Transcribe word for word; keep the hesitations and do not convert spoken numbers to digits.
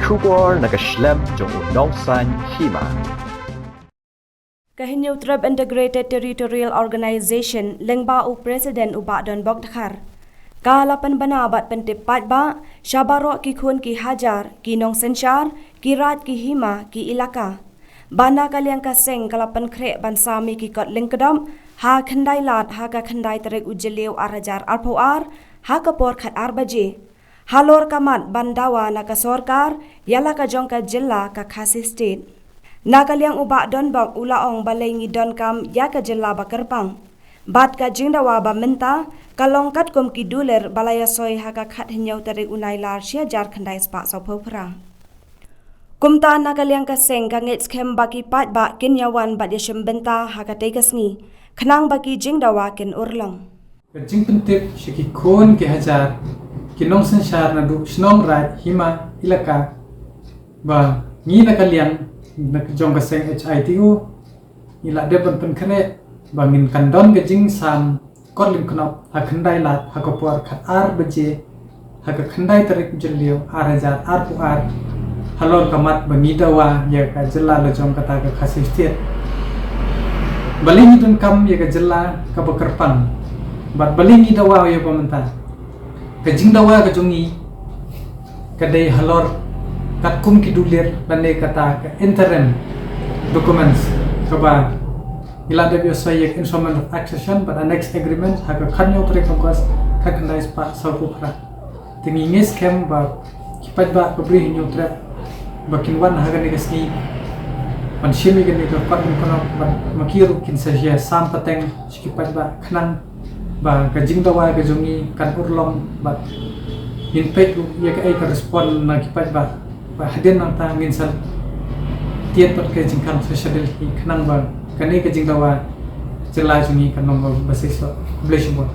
Khubor na ka shlem jong u Nongsaiñ Hima. Ka Hynñiewtrep Integrated Territorial Organization, lyngba u President u Bah Donbok Dkhar, ka la pynbna bad pyntip paidbah sha baroh ki khun ki hajar, ki nongsynshar, ki raid ki hima, ki ilaka, ba na ka liang ka seng ka la pynkhreh ban sam ïa ki kot lyngkdop ha Khyndailad ha ka khyndai tarik u Jylliew ar hajar arphew ar, ha ka por khat ar baje, halor ka mat ban dawa na ka sorkar ïa la ka jong ka jylla ka Khasi State. Na ka liang u Bah Donbok u la ong balei ngi donkam ïa ka jylla ba kyrpang, bad ka jingdawa ba mynta ka long katkum ki dulir ba la ïasoi ha ka khathynñiew tarik u Nailar shi hajar khyndai spah sawphew phra. Kumta na ka liang ka seng ka ngeit skhem ba ki paidbah kin ïawan bad ïashim bynta ha katei ka sngi, khnang ba ki jingdawa kin urlong. Ka jingpyntip sha ki khun ki hajar, ki nongsynshar naduh shnong, raid, hima, ilaka, ba ngi na ka liang na jong ka seng H I T O ngi la dep ban pynkhreh ba ngin kan don ka jingsam kot lyngknop ha Khyndailad ha ka por khat ar baje ha ka khyndai tarik Jylliew ar hajar arphew ar, halor ka mat ba ngi dawa ïa ka jylla la jong kata ka Khasi State. Balei ngi donkam ïa ka jylla kaba kyrpang, bad balei ngi dawa ïa ba mynta. Ka jingdawa ka jong ngi ka dei halor katkum ki dulir lane kata ka interim documents kaba ngi la dep ïasoi ïa ka Instrument of Accession bad Annex Agreement ha ka khathynñiew tarik August khatkhyndai spah sawphew phra. Te ngi ngeit skhem ba ki paidbah ka Bri Hynñiewtrep ba kin wan ha kane ka sngi ban shim ïa kane ka kot lyngknop bad ma ki ruh kin sa ïasam pateng sha ki paidbah khnang ba ka jingdawa ka jong ngi kan urlong bad ngin peit ruh ïa kaei ka respond na ki paidbah. Ba hadien nangta ngin sa tied pat ka jingkhang sha Delhi khnang ba kane ka jingdawa jylla jong ngi kan long ba shisha. Khublei shibun.